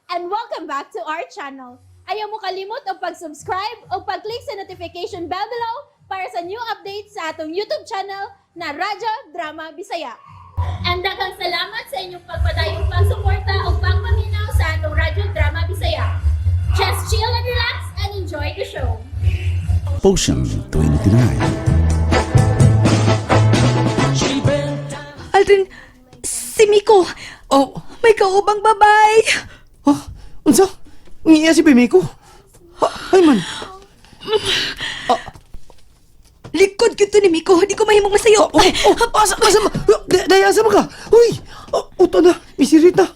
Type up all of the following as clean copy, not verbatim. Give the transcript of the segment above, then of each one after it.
And welcome back to our channel. Ayaw mo kalimot og pag-subscribe o pag-click sa notification bell below para sa new updates sa atong YouTube channel na Radyo Drama Bisaya. And daghang salamat sa inyong pagpadayong pagsuporta o pagpaminaw sa atong Radyo Drama Bisaya. Just chill and relax and enjoy the show. Potion 29. Aldrin, si Miko. Oh, May kaubang babay. oh, unsa? Ngiya si Bimiko? Ha, ay man. Likod gyud to ni Miko. Di ko mahimong masayo. Oh, oh, asa, asa ma? Daya, asa man ka? Uy, oh, uto na, misirit na.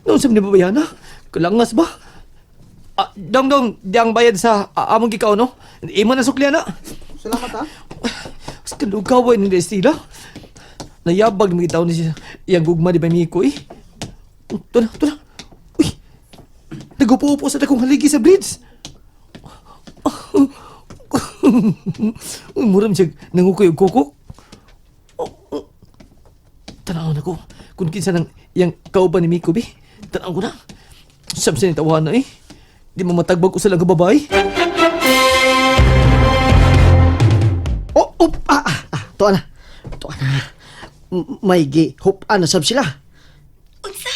Noon sa ni na? Kalangas ba? Ah, dong dong, diyang bayad sa among gikaw, no? Imo na suklian na. Salamat ha. Mas kalugaway ni Estila. Nayabag ng taon ni siya. Iyang gugma di ba Miko, eh? Oh, ito na, ito na. Uy! Nagupo-upo sa dakong haligi sa bridge. Uy, muram siya nangukoy og kukok. Oh, oh. Tanaw na ko. Kung kinsa nang iyang kauban ni Miko, bi. Tanaw ko na. Samsa ni tawahan na, eh. Di mo matagbag usa lang ka babae. Oh, oh, ah, ah, ah, tuwa na. Tuwa na. May gi, hupan na sab sila. Unsa?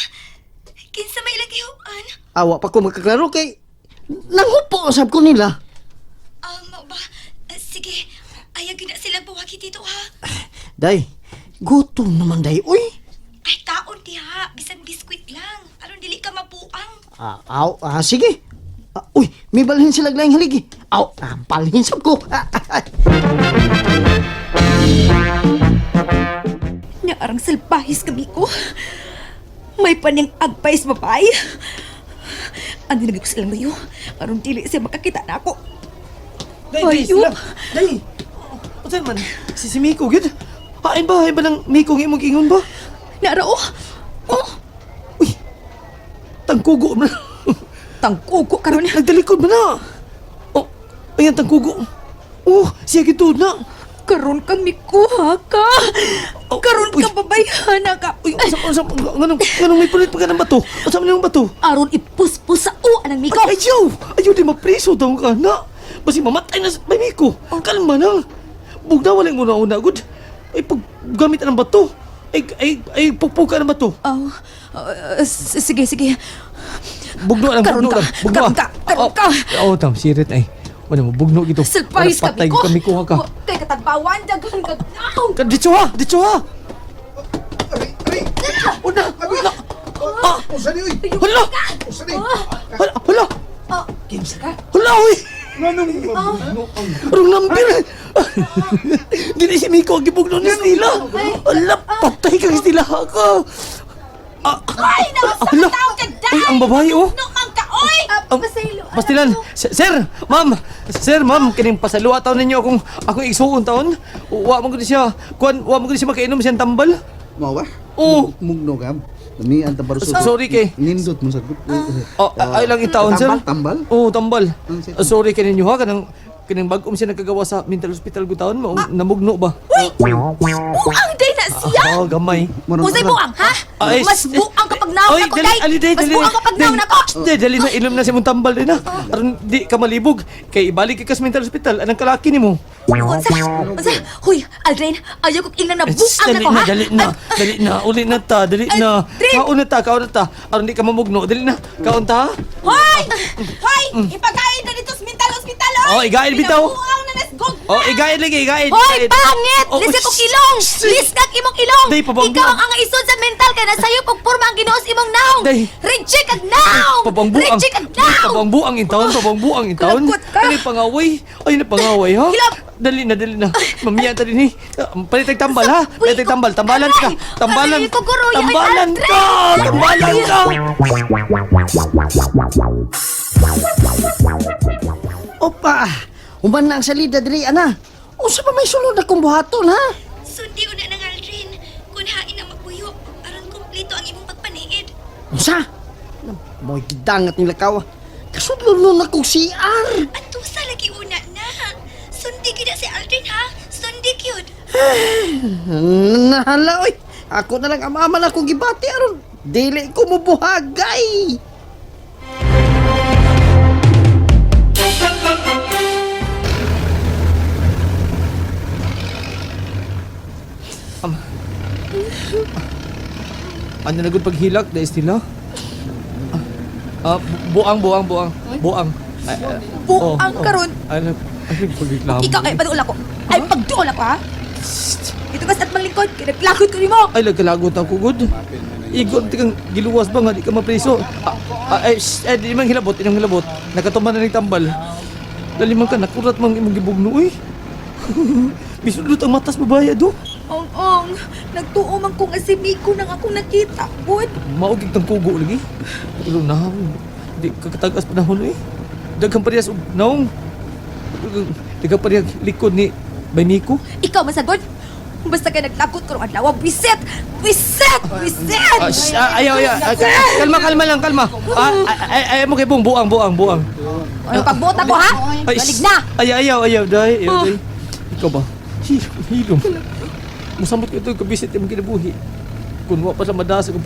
Kinsa may ilang gihupan? Awa pa ko magkaklaro kay nanghupo sab ko nila. Ah, mao ba? Sige. Ayaw gyud na sila buwagi dito ha. Day, gutom naman day, uy. Ay, taon diha. Bisan biskwit lang. Aron dili ka mapuang. Ah, aw, ah, sige. Ah, uy, may balhin sila laing haligi. Aw, ah, balhin sab ko. Ah, ah, ah. Nya arang salbahis ka, Miko. May paniyang agpais babay. Ano nagay ko silang layo? Aron dili siya makakita na ako. Day, day, Ayun. sila. Day. Unsa man? Si Miko gyud. Hain ba, hain ba ng Miko ng imong ingon ba? Nara oh. Oh, Uy. Tangkugo man. tangkuko karon. Nagtalikod man na. Oh, ayan tangkugo. Oh, siya gituod na. Karon ka Miko ha ka. Oh, Karon uy. ka babayhana ka. Uy, unsa unsa nganong nganong may pulit pa ka ng bato? Unsa man yung bato? Aron ipuspos sa uan ang Miko. Ay, ayaw! Ayaw di mapriso daw ka na. Basi mamatay na sa may Miko. Kalma na. Bugna walang una-una gud. Ay pag gamit ng bato. Ay ay ay pukpuka ng bato. Oh, sige sige. Bugno lang, Karon bugno ka, lang. Bugno. karon ka, karon ka. Oo, tam, sirit ay. Wala mo, bugno gito. Salpahis ka Patay Miko. kami kuha ka. Wa- Kay katagbawan daghan ka. Aw! Ka, Ditso ha, ditso ha. Una, una. Ah, Usa ni, uy! hala, Usa ni! hala, hala. Kinsa ka? Hala, uy. Nganong mabugno ang Rong nambir. Dili si Miko ang gibugno ni Stila. Hala, patay kang Stila ka. Ah, Ay, hala. nausa tao ka day. Uy, ang babae, oh. No man ka oy. Ang- Pastilan, sir, ma'am, sir, ma'am, kining pasalua taon ninyo akong akong igsuon taon. Wa man gud siya, kuan, wa man gud siya makainom siyang tambal. Mao ba? Oo. Mugno ka. Lami ang tambal Sorry, kay. Nindot mo sa gut. Oh, ay lang itaon, sir. Tambal, tambal. Oo, tambal. Ang sir. Ah, sorry kay ninyo ha kanang kining bag-om siya nagkagawa sa mental hospital ko taon, mao namugno ba? Buang day na siya. Ah, gamay. Usay buang ha? Ay, Mas buang kapag naon Oy, ako dali, day. ali, day, Mas dali. buang kapag naon Dali. ako. Day, dali na, inom na si mong tambal din na. Aron di ka malibog. Kay ibalik ka sa mental hospital, anang kalaki nimo. Unsa? Unsa? Huy, Aldrin, ayaw kong ingnan na Eh, buang dali nako na, ha. dali na, dali na, uli na ta, dali na. Aldrin! Kaon na ta, kaon na ta. Aron di ka mamugno, dali na. Kaon ta. ha? Hoy! Hoy! Ipakain na dito sa mental hospital, oy! Oh, igain bitaw. Pinabuang na nasgog Oh, igain lagi, igain. Hoy, igain. pangit! Oh, Lisik kong shh, ilong! shh. Liskag imong ilong! Day, pabangbuang. Ikaw ang angaison sa mental kay nasayo pag porma ang Ginoo sa imong naong! Day. Reject ag naong! Pabangbuang. Reject ag naong! Pabangbuang in taon, pabangbuang in taon. Kulakot ka. Ay, pangaway. Ay, napangaway, ha? Hilap. Dali na, dali na. Mamiya ta din, eh. Palit tag tambal, ha? Palit tag tambal. Tambalan ka. Aray! Tambalan. Aray, kuguruya, ay, Tambalan Aldrin! ka. Tambalan ka. Opa, human na ang salida diri ana. Unsa pa may sulod akong buhaton ha? Sundi una ng Aldrin. Kun hain ang magbuyo, aron kumpleto ang imong pagpaniid. Unsa? Moy gidangat ni lakaw. Kasudlon nun akong CR. Antusa lagi una na. Sundi gyud na si Aldrin ha. Sundi gyud. Nahala oy. Ako na lang ang ama na akong gibati aron dili ko mobuhagay. Ano na gud paghilak dahil sila? Ah, buang, buang, buang. Buang. Ay, ay, Buang oh, oh. karon. Ay, ay, pagreklamo. Ikaw ay paduol ako. Ay pagduol ako ha. Dito ka sa atbang lingkod, kay naglakod ko nimo. Ay, nagkalagot ako, good. Igor, tikang giluwas ba nga, di ka mapriso. Ah, ah, ay, shh, ay, di man hilabot, di man hilabot. Nakatuman na ng tambal. Dali man ka, nakurat mang imong gibugno, uy. Bisudot ang matas babae, do. Ong ong, nagtuo man ko nga si Miko nang akong nakita. Bud, Maugig tang kugo lagi. Pero na, di kakatagas panahon, uy. Daghang parehas og naong. Daghang parehas likod ni Bay Miko. ikaw masagod. Basta kay naglakot ko adlaw, bisit! Bisit! Bisit! Ah, shh, ah, ayaw, ayaw. Ah, kalma, kalma lang, kalma. Ah, ay, ay, ay, mo kay Bong, buang, buang, buang. Ano pagbuot ako ha? Ay, Balig na. Ay, ayaw, ayaw, day, ayaw, Oh. day. Ikaw ba? Hilom, hilom. Musamot ko ito, kabisit yung kinabuhi. Kung wa pa sa madasa kung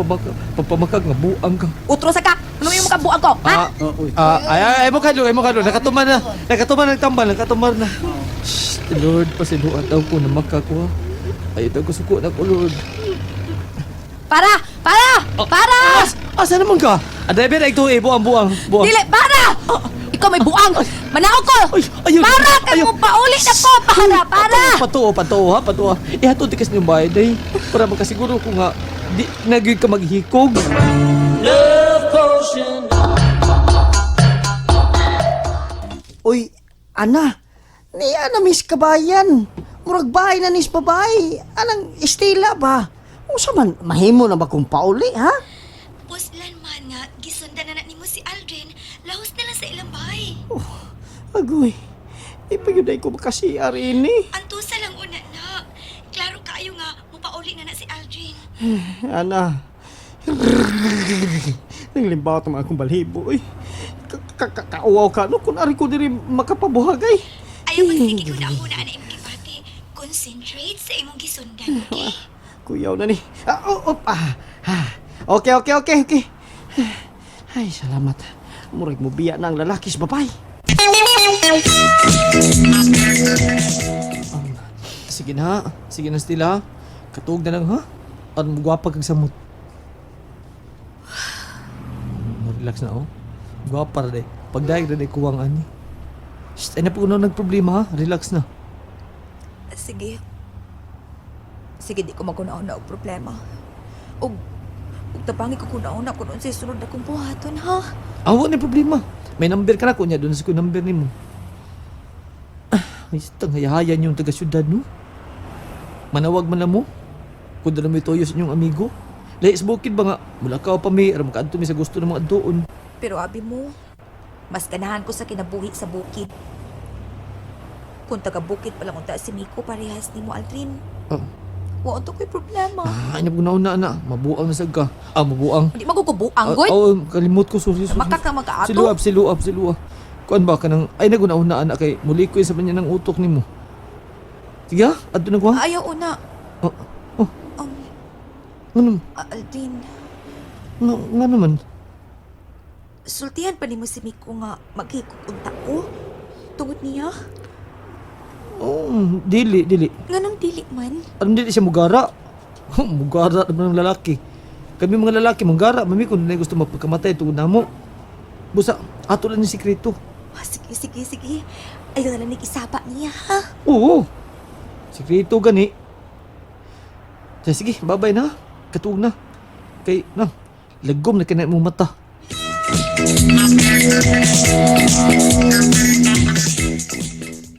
pagpamakag, nga buang ka. Utro sa ka. Ano yung makabuang ko, ha? Ah, ah, ay, ay, ay mo kadlo, ay mo kadlo. Nakatuman na, nakatuman na tambal, nakatuman na. Shh, Lord, pasiluan daw ko na makakuha. Ay, daw ko suko na ko, Lord. Para! Para! Para! Asa naman ka? Ah, driver, ay ito, eh, buang, buang, buang. Dili, para! Ikaw may buang! Manaog ko! Ay, ayaw. Para! Kay Ayaw. mo pauli na ko! Para! Para! Patuo, patuo ha, patuo. Ihatod di kasi niyong bayad ay. Para makasiguro ko nga, di na gyud ka maghikog. Uy, ana. Niya na miss kabayan. Murag bahay na nis babae. Anang Estela ba? Usa man, mahimo na ba kung pauli, ha? Puslan man nga, gisundan na na nimo si Aldrin, lahos na lang sa ilang bahay. Agoy, di pa yun ay ko makasiar ini. Antusa lang una na. Klaro kaayo nga, mupauli na na si Aldrin. Ana. Nanglimbaw ang akong balhibo, uy. Kauwaw ka, no? Kung ari ko diri makapabuhagay. Ayaw magsige ko na una na imong gibati. Concentrate sa imong gisundan, okay? Kuyaw na ni. Ah, oh, oh, ah, ah. Okay, okay, okay, okay. Ay, salamat. Murag mo biya na ang lalaki sa babae. Sige na, sige na Stila. Katuog na lang ha. At gwapa kag samot. Relax na oh. Gwapa ra day. Pagdaig ra day kuwang ani. Shh, ay na po na nagproblema ha. Relax na. Sige. Sige, di ko maguna-una og problema. Og, og tabangi ko kuna-una kung unsay sunod na kong buhaton, ha? Ah, wala na problema. May number ka na kunya doon sa ko number nimo. Ah, ay tanghayahayan yung taga syudad no. Manawag man na mo. Kung dala mo itoyo sa inyong amigo. Lahi sa bukid ba nga, mula ka pa mi, aram kaadto mi sa gusto ng mga doon. Pero abi mo, mas ganahan ko sa kinabuhi sa bukid. Kung taga bukid pa lang unta si Miko, parehas ni mo, Aldrin. Ah, Wa unta ko'y problema. ah, ay nabunaw na na. Mabuang na sad ka. Ah, mabuang. Hindi magugubuang, Ah, goy. oh, kalimot ko, sorry, sorry. Maka ka magkaato. Siluab, siluab, siluab. Kuan ba ka nang, ay nagunaw na anak kay muli ko sa manya ng utok nimo. Sige, ah, adto na ko ha. Ayaw una. Oh, oh. Ano, Aldrin, nga, nga naman. sultihan pa nimo si Miko nga maghikog unta ko. Tungod niya. Oh, dili, dili. Nganong dili man? Ano dili siya mugara? Mugara naman ang lalaki. Kami mga lalaki, mugara. Mami, kung na gusto magpagkamatay, tungod na mo. Busa, ato lang yung sikreto. Ah, sige, sige, sige. Ayaw na lang isaba niya, ha? Oo. Sikreto gani. Sige, sige, babay na. Katuog na. Kay, na, lagom na kinay mong mata.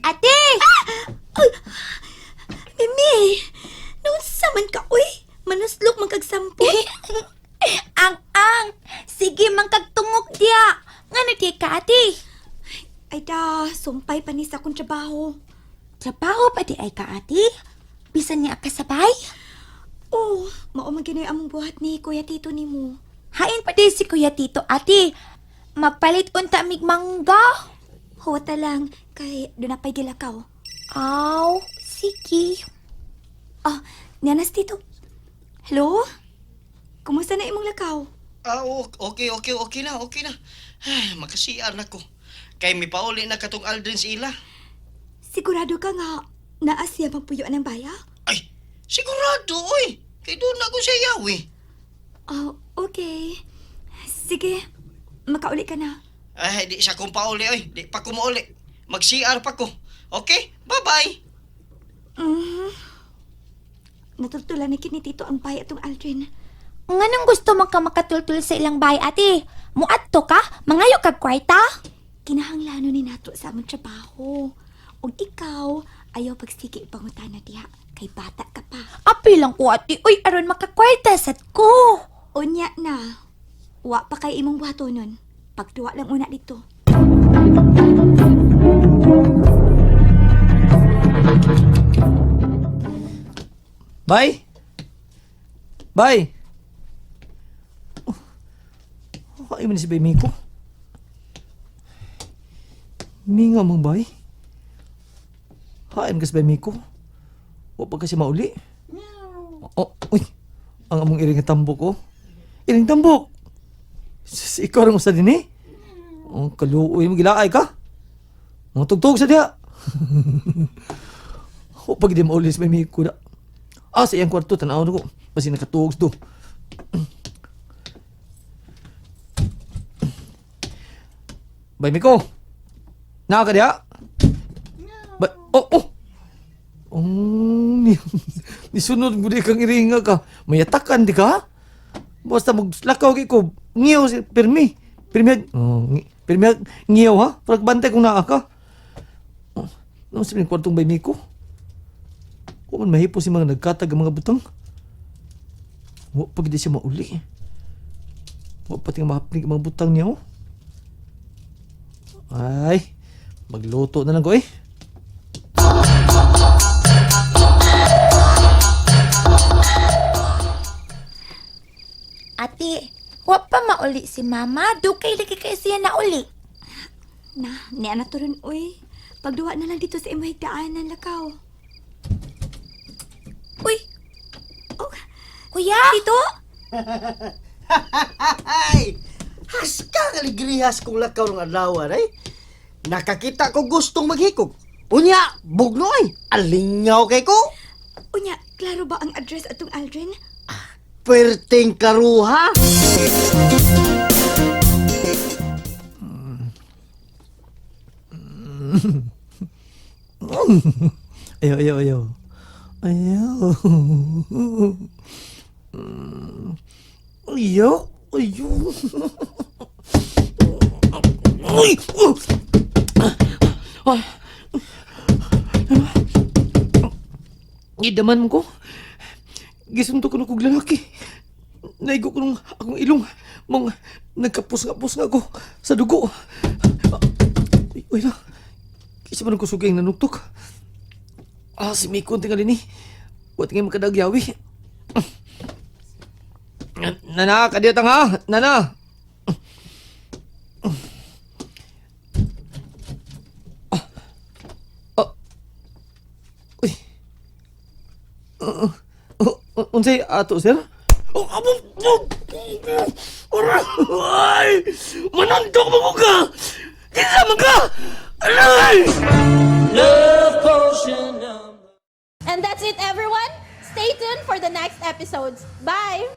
Ate! Ah! Ay! Mimi! Naunsa man ka, uy? Manuslok man kag sampo. Ang ang! Sige man kagtungok diya! Ngano di ka ate? Ay da, sumpay pa ni sa akong trabaho. Trabaho pa di ay ka ate? Bisan niya kasabay? Oh, mao man ginoy among buhat ni Kuya Tito nimo. Hain pa di si Kuya Tito ate. Magpalit unta mig mangga. Huwata lang kay doon na pa'y gilakaw. Aw, sige. Oh, nianas Tito. Hello? Kumusta na imong lakaw? Ah, okay, okay, okay na, okay na. Ay, makasiar na ko. Kay mipauli na katong Aldrin sa ila. Sigurado ka nga naa siya magpuyo ng baya? Ay, sigurado oy. Kay doon na ko siya yawi. Oh, okay. Sige, makauli ka na. Ay, di siya kong pauli oy. Di pa ko mauli. Mag-CR pa ko. Okay? Bye-bye. Natultulan na kini Tito ang baya atong Aldrin. Nganong gusto man ka makatultul sa ilang bahay, ate? Muadto ka? Mangayo kag kwarta? Kinahanglanon ni nato sa among trabaho. Ug ikaw, ayaw pagsige pangutana diha kay bata ka pa. Api lang ko, ate. Uy, aron makakwarta sad ko. Unya na. Wa pa kay imong buhatonon. Pagduwa lang una dito. Bye! Bye! Oh, ay man si Bay Miko. Minga mong bay. Hain ka sa Bay Miko. Wa pa kasi mauli. Oh, uy. Ang among iring nga tambok oh. Iring tambok. Sus, ikaw rin usa din eh. Oh, kaluoy mo gilaay ka. Mga tugtog sa diha. Wa pa gid mauli si Bay Miko da. Ah, sa iyang kwarto, tanaw na ko. Basi nakatuog do. Bay Miko! Naa ka diha? Bay, oh, oh! Oh, ni, nisunod mo di kang iringa ka. Mayatakan di ka? Basta maglakaw kay ko, ngiyaw si pirmi. Pirmi, oh, pirmi, ngiyaw ha? Parang bantay kung naa ka. Oh, ano sabihin kwartong Bay Miko? Kung man mahipo si mga nagkatag ang mga butang. Wa pa gid siya mauli. Wa pa tinga mahapnig ang mga butang niya oh. Ay, magluto na lang ko eh. Ate, wa pa mauli si mama. Dukay lagi kay siya na uli. Na, niya na to ron, uy. Pagduwa na lang dito sa imong higdaanan, lakaw. Uy, Oh, kuya! Tito! Ay! Haska ang aligrihas kong lakaw ng adlaw ay. Nakakita ko gustong maghikog. Unya, bugno ay. Alingaw kay ko. Unya, klaro ba ang address atong Aldrin? Perting karuha. Ayaw, ayaw, ayaw. Ayaw. Ayaw, ayaw. Uy! Oh! Ay. Gidaman mo ko. Gisunto ko ng kog lalaki. Naigo ko nung akong ilong. Mong nagkapos-ngapos nga ko sa dugo. Uy, uy na. Kisa man ko sugay ang nanuktok. Ah, si Miko ang tingali ni. Huwag tingin makadagyawi. Nana, kadiyot ang ha! Nana! Ah. Ah. Uy. Unsay ato, sir? Oh, abo, oh, aray! Manandok mo ko ka! Kinsa man ka! Aray! And that's it, everyone. Stay tuned for the next episodes. Bye!